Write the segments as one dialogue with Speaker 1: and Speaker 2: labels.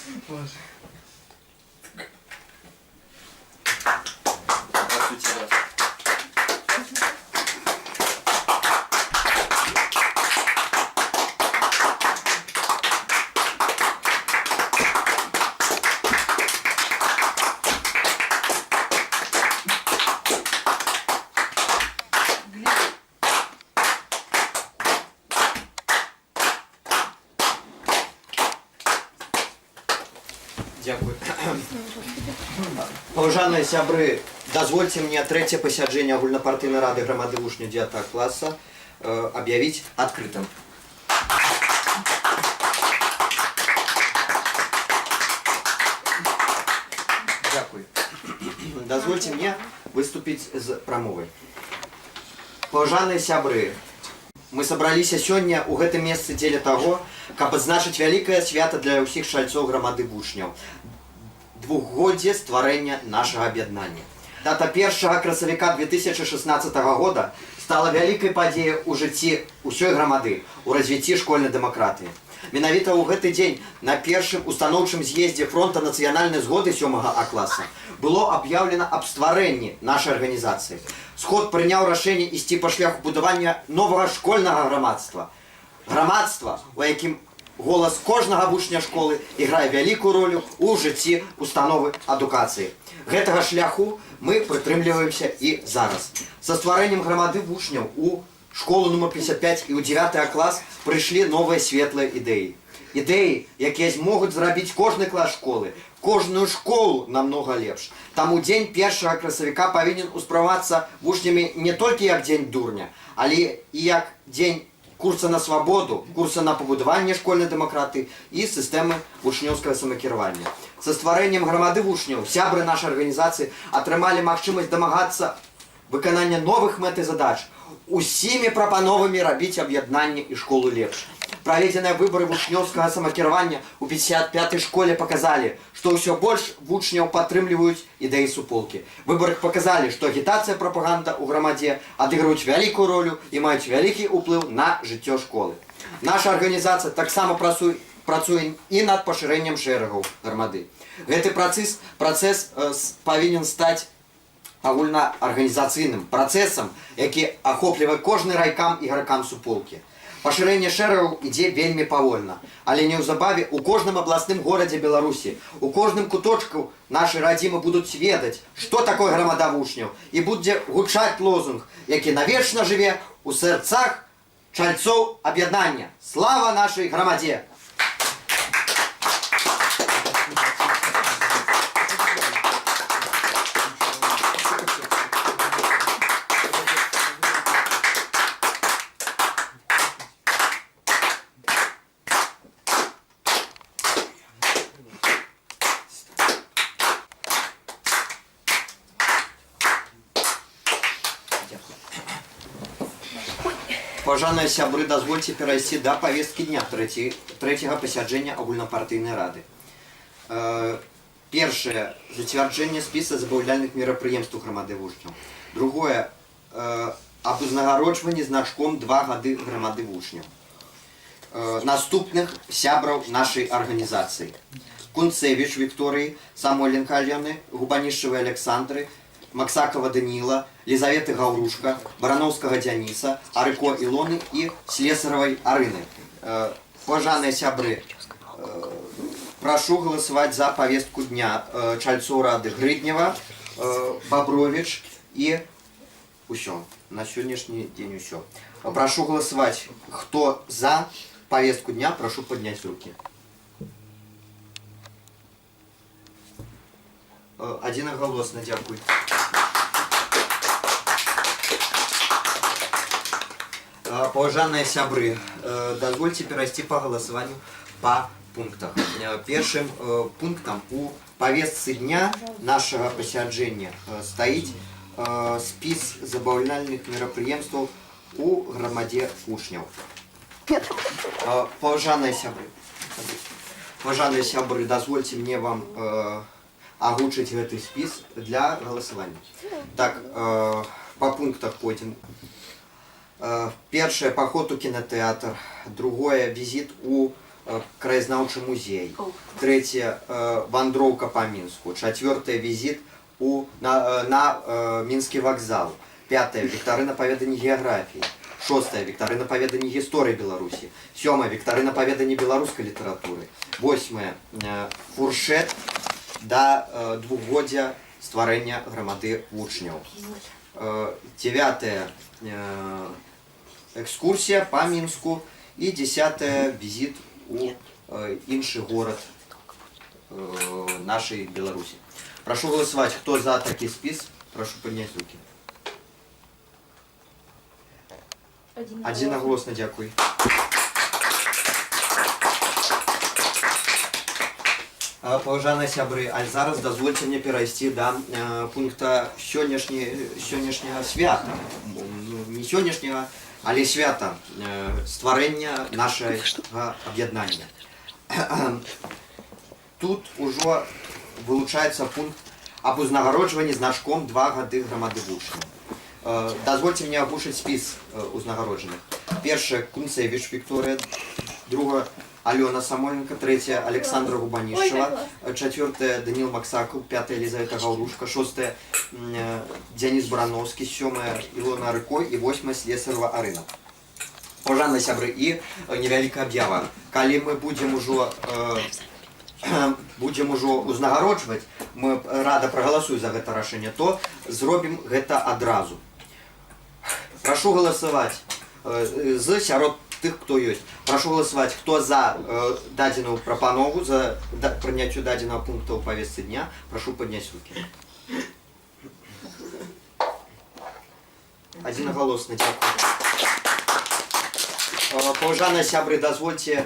Speaker 1: Здравствуйте, здравствуйте. Дзякую. Паважаныя сябры, дазвольце мне трэцяе пасяджэнне агульнапартыйнай рады грамады вучняў 9 класа аб'явіць адкрытым. Дзякую. Дазвольце мне выступіць з прамовай. Паважаныя сябры, мы сабраліся сёння ў гэтым месцы дзеля таго, каб адзначыць вялікае свята для ўсіх чальцоў грамады вучняў. Двухгоддзе стварэння нашага аб'яднання. Дата 1 красавіка 2016 года стала вялікай падзеяй у жыцці ўсёй грамады, у развіцці школьнай дэмакратыі. Менавіта ў гэты дзень на першым устаноўчым з'ездзе фронта нацыянальнай згоды 7 А класа было аб'яўлена аб стварэнні нашай арганізацыі. Сход прыняў рашэнне ісці па шляху будавання новага школьнага грамадства. Грамадства, у якім голас кожнага вучня школы іграе вялікую ролю ў жыцці установы адукацыі. Гэтага шляху мы прытрымліваемся і зараз. Са стварэннем грамады вучняў у школу нумар 55 і ў 9 клас прыйшлі новыя светлыя ідэі. Ідэі, якія змогуць зрабіць кожны клас школы, кожную школу намнога лепш. Таму дзень 1 красавіка павінен успрымацца вучнямі не толькі як дзень дурня, але і як дзень курса на свабоду, курса на пабудаванне школьнай дэмакратыі і сістэмы вучнёўскага самакіравання. Са стварэннем грамады вучняў сябры нашай арганізацыі атрымалі магчымасць дамагацца выканання новых мэт і задач, усімі прапановамі рабіць аб'яднанне і школу лепш. Праведзеныя выбары вучнёўскага самакіравання ў 55-й школе паказалі, што ўсё больш вучняў падтрымліваюць ідэі суполкі. Выбары паказалі, што агітацыя, прапаганда ў грамадзе адыгрываюць вялікую ролю і маюць вялікі ўплыў на жыццё школы. Наша арганізацыя таксама працуе і над пашырэннем шэрагаў грамады. Гэты працэс павінен стаць агульнаарганізацыйным працэсам, які ахоплівае кожны райкам і гаркам суполкі. Пашырэнне шэрагаў ідзе вельмі павольна, але неўзабаве ў кожным абласным горадзе Беларусі, у кожным куточку нашай радзімы будуць ведаць, што такое грамада вучняў, і будзе гучаць лозунг, які навечна жыве ў сэрцах чальцоў аб'яднання. Слава нашай грамадзе! Паважаныя сябры, дазвольце перайсці да павесткі дня трэцяга пасяджэння агульнапартыйнай рады. Першае зацвярджэнне спіса забаўляльных мерапрыемстваў грамады вучняў. Другое аб узнагароджванні значком 2 гады грамады вучняў. Наступных сябраў нашай арганізацыі: Кунцевіч Вікторыі, Самойленка Алены, Губанішчавай Александры, Максакова Даніла, Лізаветы Гаўрушка, Барановскага Дзяніса, Арыко Ілоны і Слесаравай Арыны. Паважаныя сябры, прашу галасаваць за павестку дня чальцоў рады Грыднева, Бабрович і ўсё. На сённяшні дзень усё. Прашу галасаваць, хто за павестку дня, прашу падняць рукі. Адзінагалосна, дзякуй. Паважаныя сябры, дазвольце перайсці па галасаванню па пунктах. Першым пунктам у павестцы дня нашага пасяджэння стаіць спіс забаўляльных мерапрыемстваў у грамадзе вучняў. Паважаныя сябры, дазвольце мне вам агучыць гэты спіс для галасавання. Так, па пунктах пойдзем. Першае паход у кінатэатр, другое візіт у краязнаўчы музей. Трэцяе, вандроўка па Мінску. Чацвёртае, візіт на Мінскі вакзал. Пятае, віктарына па веданні геаграфіі. Шостае, віктарына па веданні гісторыі Беларусі. Сёмае, віктарына па веданні беларускай літаратуры. Восьмае, фуршэт да двухгоддзя стварэння Грамады вучняў. Дзявятае, экскурсія па Мінску. І дзясятае, візіт у іншы горад нашай Беларусі. Прашу галасаваць, хто за такі спіс, прашу падняць рукі. Адзінагалосна, дзякуй. Паважаныя сябры, а зараз дазвольце мне перайсці да пункта сённяшняга свята. Ну, не сённяшняга, але свята стварэння нашага аб'яднання. Тут ужо вылучаецца пункт аб узнагароджванні значком «2 гады Грамады вучняў». Дазвольце мне агучыць спіс узнагароджаных. Першая, Кунцевіч Вікторыя, другая, Алёна Самойленка, трэцяя, Аляксандра Губанішчава, чацвёртая, Даніл Максакаў, пятая, Елізавета Гаўрушка, шостая, Дзяніс Бараноўскі, сёмая, Ілона Рыкой і восьмая, Слесарава Арына. Паважаныя сябры, і невялікая аб'ява. Калі мы будзем ужо узнагароджваць, мы рада прагаласуе за гэта рашэнне, то зробім гэта адразу. Прашу галасаваць з сярод тых, хто ёсць. Прашу галасаваць, хто за дадзеную прапанову, за прыняццю дадзенага пункта ў павестцы дня, прашу падняць рукі. Адзінагалосна, дзякую. Паважаныя сябры, дазвольце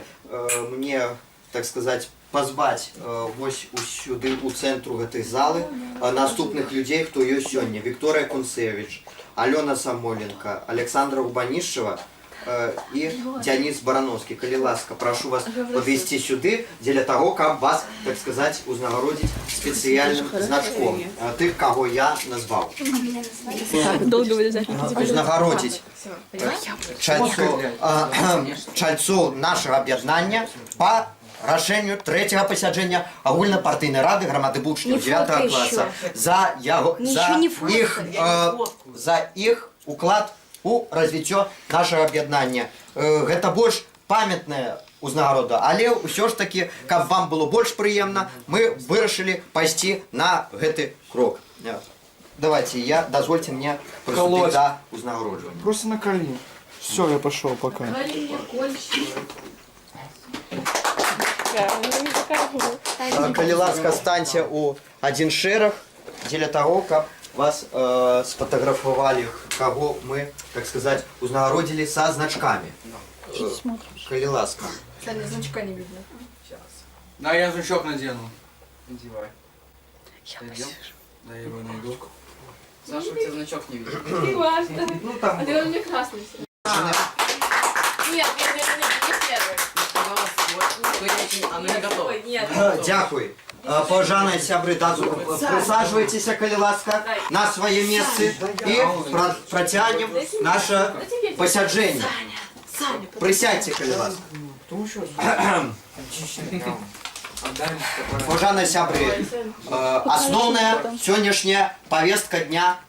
Speaker 1: мне, так сказаць, пазваць вось сюды, у цэнтру гэтай залы, наступных людзей, хто ёсць сёння. Вікторыя Кунцевіч, Алёна Самойленка, Аляксандра Губанішчава і Дзяніс Бараноўскі. Калі ласка, прашу вас падысці сюды дзеля таго, каб вас, так сказаць, узнагародзіць спецыяльным значком. Тых, каго я назваў.
Speaker 2: Долго вылезать.
Speaker 1: Узнагародзіць чальцоў нашага аб'яднання па рашэнню трэцяга пасяджэння агульнапартыйнай рады Грамады вучняў
Speaker 3: Не
Speaker 1: 9
Speaker 3: фоткай
Speaker 1: класа за яго
Speaker 3: Ничего
Speaker 1: за
Speaker 3: не фоткай.
Speaker 1: іх за іх уклад у развіццё нашага аб'яднання. Гэта больш памятная узнагарода, але ўсё ж такі, каб вам было больш прыемна, мы вырашылі пайсці на гэты крок. Давайте я, дазвольце мне прыступіць
Speaker 4: Колоть.
Speaker 1: да узнагароджвання.
Speaker 4: Просто наколи. Все, я пошел пока.
Speaker 1: Калі ласка, станьце ў адзін шэраг дзеля таго, каб вас сфотаграфавалі, каго мы, так сказаць, узнагародзілі са значкамі. Калі ласка.
Speaker 2: Саня, значка не видно.
Speaker 5: Да, я значок надену. Надевай. Я Да, я его найду.
Speaker 6: Саша, у тебя значок не видно.
Speaker 2: Не важно.
Speaker 1: Ну там.
Speaker 2: А ты он мне красный. Всё. Нет, нет, нет, нет, не первый.
Speaker 6: Сказала свой. Оно не готово.
Speaker 2: Ой, нет.
Speaker 1: Дзякуй. Паважаныя сябры, прысаджвайцеся, калі ласка, на свае месцы і працягнем наша пасяджэнне.
Speaker 2: Саня,
Speaker 1: Прысядзьце, калі ласка.
Speaker 4: Кто еще?
Speaker 1: Паважаныя сябры, асноўная сённяшняя павестка дня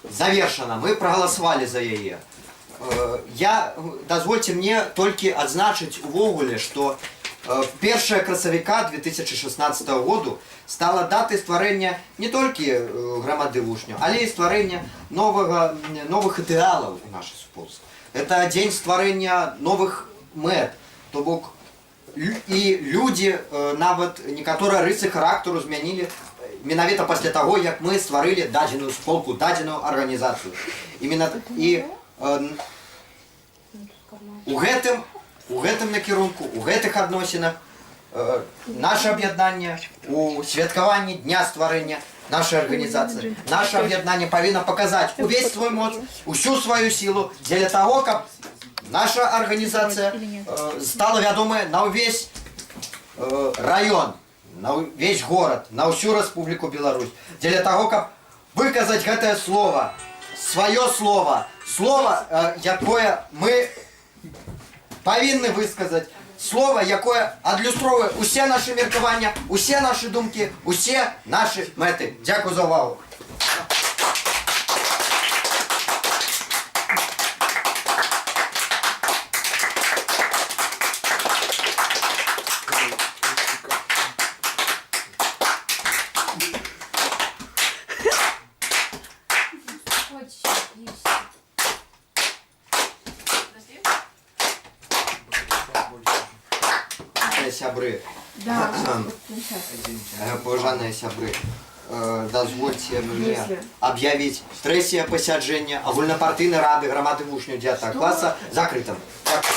Speaker 1: завершана. Мы прагаласавалі за яе. Дазвольце мне толькі адзначыць увогуле, што 1 красавіка 2016 году стала датай стварэння не толькі Грамады вучняў, але і стварэння новых ідэалаў у нашай суполцы. Это дзень стварэння новых мэт, то бок і людзі нават некаторыя рысы характару змянілі менавіта пасля таго, як мы стварылі дадзеную суполку, дадзеную арганізацыю. Именно і у гэтым накірунку, у гэтых адносінах наша аб'яднанне у святкаванні дня стварэння нашай арганізацыі, наша аб'яднанне павінна паказаць увесь свой моц, усю сваю сілу дзеля таго, каб наша арганізацыя стала вядомая на ўвесь раён, на ўвесь горад, на ўсю Рэспубліку Беларусь, дзеля таго, каб выказаць гэтае слово, сваё слово, слово, якое мы павінны высказаць. Слова, якое адлюстроўвае усе нашы меркавання, усе нашы думкі, усе нашы мэты. Дзякую за ўвагу.
Speaker 2: Хочешь. Подожди.
Speaker 1: Сябры,
Speaker 2: Да.
Speaker 1: Паважаныя сябры, дазвольце мне аб'явіць трэцяе пасяджэнне агульнапартыйнай рады грамады вучняў 9 класа закрытым. Дзякую.